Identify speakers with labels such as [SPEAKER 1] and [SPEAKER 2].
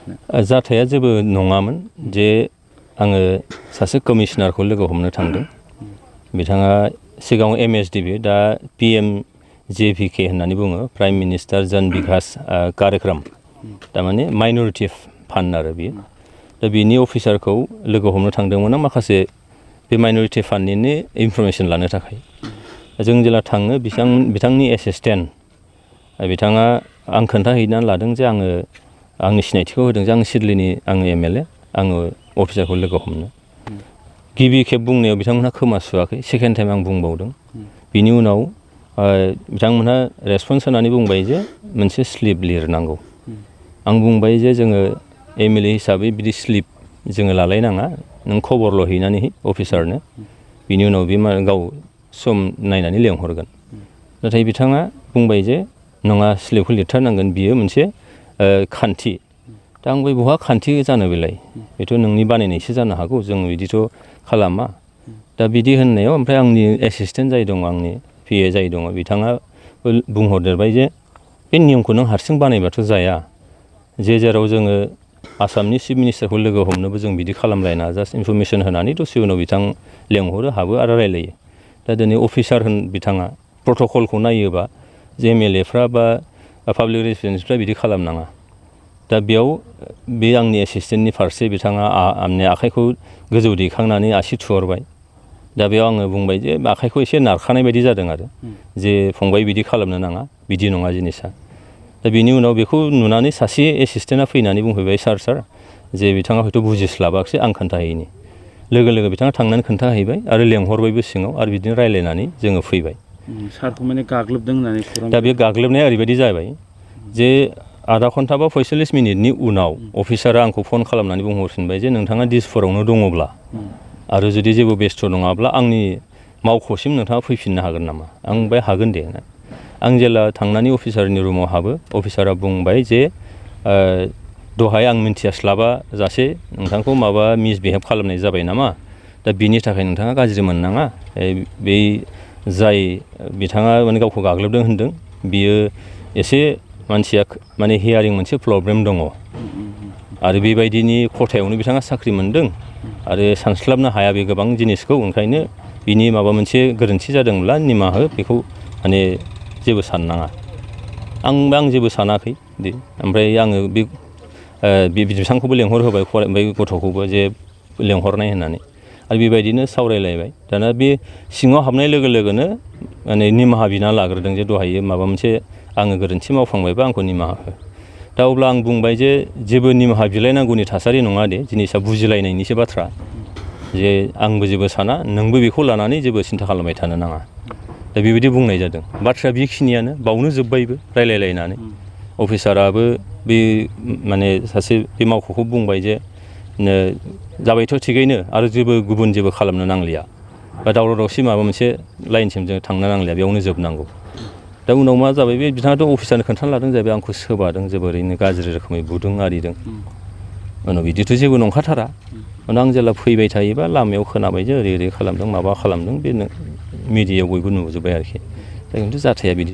[SPEAKER 1] जाथाया जेबो नङामोन जे आङो सासे कमिशनारखौ लोगो हमनो थांदों बिथाङा सिगाङाव MSDB दा PMJVK होननानै बुङो प्राइम मिनिस्टार जन बिकास कार्यक्रम थारमाने माइनरिटि फान्ड आरो बियो दा बिनि अफिसारखौ लोगो हमनो थांदोंमोन माखासे बे माइनरिटि फान्डनिनो इनफरमेसन लानो थाखाय जों जेला थाङो बिथांनि एसिस्टेन्ट बिथाङा आं खोन्थाहैनानै लादों जे आङो आंनि सिनायथिखौ होदों जे आं सिडलीनि आङो MLA आङो अफिसारखौ लोगो हमनो गिबि खेब बुंनायाव बिथांमोनहा खोमा सुवाखै सेकेन्ड टाइम आं बुंबावदों बिनि उनाव बिथांमोनहा रेसपन्स होनानै बुंबाय जे मोनसे स्लिप लिरनांगौ आं बुंबाय जे जोङो MLA हिसाबै बिदि स्लिप जोङो लालायनाङा नों खबरल' हैनानै अफिसारनो बिनि उनाव बे गाव सम नायनानै लेंहरगोन नाथाय बिथाङा बुंबाय जे नङा स्लिपखौ लिरथारनांगोन बियो मोनसे खान्थि दा आं बहा खान्थि जानो बेलाय बेथ' नोंनि बानायनायसो जानो हागौ जों बिदिथ' खालामा दा बिदि होननायाव ओमफ्राय आंनि एसिस्टेन्ट जाय दङ आंनि PA जाय दङ बिथाङा बुंहरदेरबाय जे बे नियमखौ नों हारसिं बानायबाथ' जाया जेराव जोङो आसामनि चिफ मिनिस्टारखौ लोगो हमनोबो जों बिदि खालामलायना जास्ट इनफरमेसन होनानै दसे उनाव बिथां लेंहरो हाबो आरो रायलायो दा दिनै अफिसार बिथाङा प्रट'कलखौ नायोबा जे MLAफ्रा बा पाब्लिक रिलेसन्सफ्रा बिदि खालामनाङा दा बेयाव बे आंनि एसिस्टेन्टनि फारसे बिथाङा आंनि आखाइखौ गोजौ दैखांनानै आसि थुहरबाय दा बेयाव आङो बुंबाय जे आखाइखौ एसे नारखानाय बायदि जादों आरो जे फंबाय बिदि खालामनो नाङा बिदि नङा जिनिसा दा बिनि उनाव बेखौ नुनानै सासे एसिस्टेन्टआ फैनानै बुंफैबाय सार जे बिथाङा हयथ' बुजिस्लाबाखिसै आं खोन्थाहैनि लोगो लोगो बिथाङा थांनानै खोन्थाहैबाय आरो लेंहरबायबो सिङाव आरो बिदिनो रायलायनानै जोङो फैबाय
[SPEAKER 2] सारखौ माने गाग्लोबदों होननानै
[SPEAKER 1] दा बे गाग्लोबनाया ओरैबायदि जाबाय जे आधा घन्टा बा 45 मिनिटनि उनाव अफिसारा आंखौ फन खालामनानै बुंहरफिनबाय जे नोंथाङा दिसपुरावनो दङब्ला आरो जुदि जेबो बेस्थ' नङाब्ला आंनि मावख'सिम नोंथाङा फैफिननो हागोन नामा आं बुंबाय हागोन दे आं जेला थांनानै अफिसारनि रुमाव हाबो अफिसारा बुंबाय जे दहाय आं मिन्थियास्लाबा जासे नोंथांखौ माबा मिसबिहेभ खालामनाय जाबाय नामा दा बिनि थाखाय नोंथाङा गाज्रि मोननाङा बै जाय बिथाङा माने गावखौ गाग्लोबदों होनदों बियो एसे मानसिया माने हियारिं मोनसे प्रब्लेम दङ आरो बेबायदिनि खथायावनो बिथाङा साख्रि मोनदों आरो सानस्लाबनो हाया बे गोबां जिनिसखौ ओंखायनो बिनि माबा मोनसे गोरोन्थि जादोंब्ला निमाहा हो बेखौ माने जेबो साननाङा आं जेबो सानाखै दे ओमफ्राय आङो बे बिथांखौबो लेंहर होबाय ओमफ्राय गथ'खौबो जे लेंहरनाय होननानै आरो बेबायदिनो सावरायलायबाय दाना बे सिङाव हाबनाय लोगो लोगोनो माने निमाहा बिना लाग्रोदों जे दहायो माबा मोनसे आङो गोरोन्थि मावफ्लांबायबा आंखौ निमाहा हो दा अब्ला आं बुंबाय जे जेबो निमाहा बिलायनांगौनि थासारि नङा दे जिनिसा बुजिलायनायनिसो बाथ्रा जे आंबो जेबो साना नोंबो बेखौ लानानै जेबो सिन्था खालामबाय थानो नाङा दा बेबायदि बुंनाय जादों बाथ्राया बेखिनियानो बावनो जोब्बायबो रायलायलायनानै अफिसाराबो बे माने सासे बे मावख'खौ बुंबाय जे जाबायथ' थिगैनो आरो गुबुन जेबो खालामनो नांलिया बा दावराव दावसि माबा मोनसे लाइनसिम जों थांनो नांलिया बेयावनो जोबनांगौ दा उनाव मा जाबाय बे बिथाङाथ' अफिसारनो खोन्थाना लादों जाहैबाय आंखौ सोबादों जोबोरैनो गाज्रि रोखोमै बुदों आरिदों उनाव बिदिथ' जेबो नंखाथारा उनाव आं जेला फैबाय थायोबा लामायाव खोनाबाय जे ओरै खालामदों माबा खालामदों बे मिडियायाव बयबो नुजोब्बाय आरोखि दा खिन्थु जाथाया बिदि